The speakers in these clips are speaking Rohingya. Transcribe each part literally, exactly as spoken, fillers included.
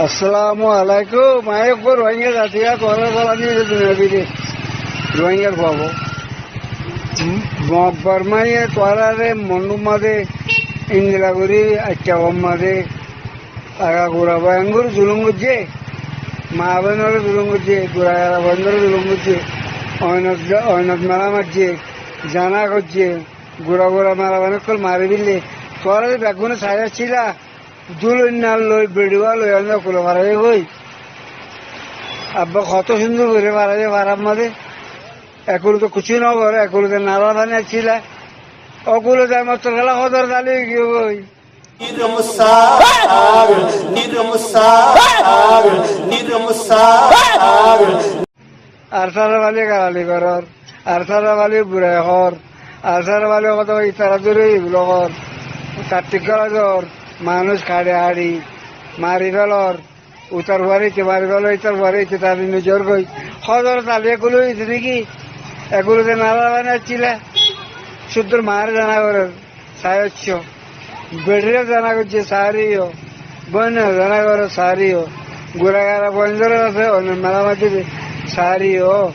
Assalamu alaikum. Aññí eggúa Ruáingga zati, tuáñra salami duniyar bútore. Ruáinggar baba. Mog Bormaye tuáñrare Mondhúr mazé endilla gorí aiththa gom mazé. Aga gura boiyanore zulum goijjé, maa boiyanore zulum goijjé, gura gara boiyanore zulum goijjé, oinot, oinot mela maijjé, zena goijjé, gura gura mela boiyan ókkol mari félaiye. Tuáñra ze beggúne sai accíla, dulóinna loi, beçuwa loi, ende ókkole faraiyé goi. Abba hoto cúndor gorí faraiyé farar mazé. Ekulu to kessú no goré, ekulu to nalar faní accíla. Ókkole zai mottor kela hódor tali ói giyói goi. Arsára báli garali gorór, arsára báli burai hoór, arsára báli hotá hoói, itará dóri egulo hoór, tattik gola dór, manúic kaçi añçi mari félor, utar fuare ite mari félor, itar fuare ite tari nizor goi. Hódor tali ókkole óiye de né ki? Ókkole de nalar faní accíla, cúndor maáre zena gorér. Sai accó. Beçire zena goijjé, saári yó. Bóinore zena gorér, saári yó. Gura gara boindóre asé, oinor mela maijjé de, saári yó.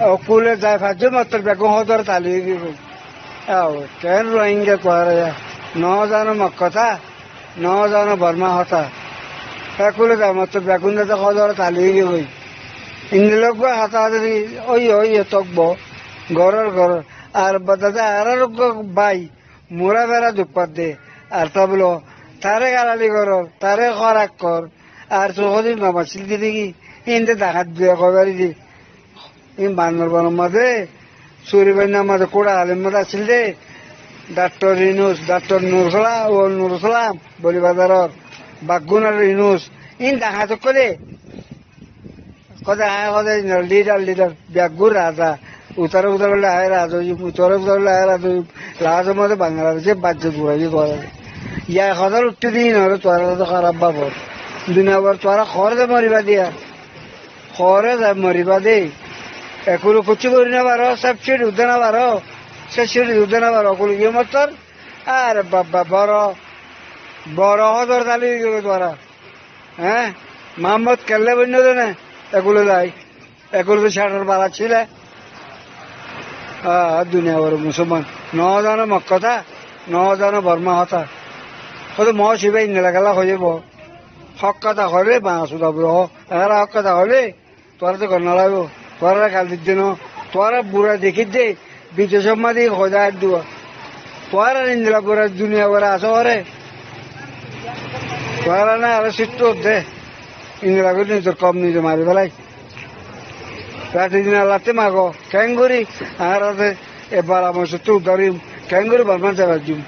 Ókkole zai faijjó mottor beggún hódor tali ói giyói. Aw, ken Ruáingga tuáñra ya? No zano Mog hotá, no zano Borma hotá. Ókkole zai mottor beggún de hódor tali ói giyói. Endilla eggúa hotá de óiye, óiye tókbo, gorór, gorór. Ar bade añárar eggúa bái, mura bera duk fadde, ar tablo, tare garali gorór, tare horak kor, ar tu hodin gom accíl de né ki, inde dahat de hoi fari de. In Bandarbanor mazé, Suribainnar mazé, Kura Alim mazé accíl de, daktor Inus, daktor Nurusala, o Nurusalam, Boli Bazaror, Baggunor Inus, in dahat ókkole. Hoóde aññí hoóde lidar, lidar, beggún raza. Utare utare hoilé aññí raza óiyum, utare utare hoilé aññí raza óiyum. Lazor mazé Bangladecé baijjé guraiyé tuáñra. Yá hotá uththé de, inore tuáñra to háraf báfor. Duniyabor tuáñra hoóre zai moribá de yá. Hoóre zai moribá de. Ekulu kessú gorí no faro, sép siçi uddé no faro. Sép siçi uddé no faro, ekulu giyé mottor. Are baba, boro, boro hódor tali ói giyói tuáñra. Eé? Muhammod kelle boinno de né? Ekulu zai. Ekulu to céçor bala accíla. Aa, duniyabor musolman. No zano Mog hotá, no zano Borma hotá. Hoóde Mog ibá endilla kela hoiyé bo. Hók hotá hoilé, baña suda buro hoó. Añára hók hotá hoilé, tuáñra to gom no laibo. Tuáñrare gal didde no. Tuáñra bura dekídde. Bidecót mazé hoóde addúa. Tuáñra endilla gura duniya gura asó hoóre. Tuáñra na aró sittu de. Endilla gorí nizor koum nize mari félai. Rati din Allattú mago. Keéngorí añára de e bala musibbottú uddar óiyum. Keéngorí Bormá zai faijjum.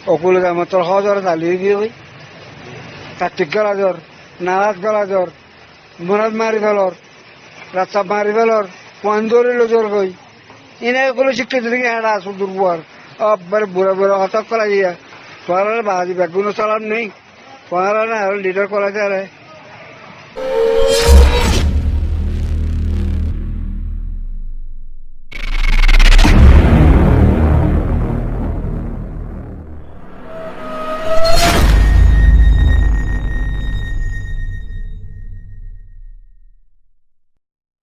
Ókkole zai mottor hódor tali ói giyói. Tattik gola dór. Nalat gola dór. Murat mari félor, rasta mari félor, fuain dóri loi zor goi. Ine ókkole cíkka dile ki héçe asó dur fuar. Abbare bura bura hotá ókkol aiyé. Tuáñrare baádi beggúnor salam né. Tuáñra na aró lidar gola diyaré.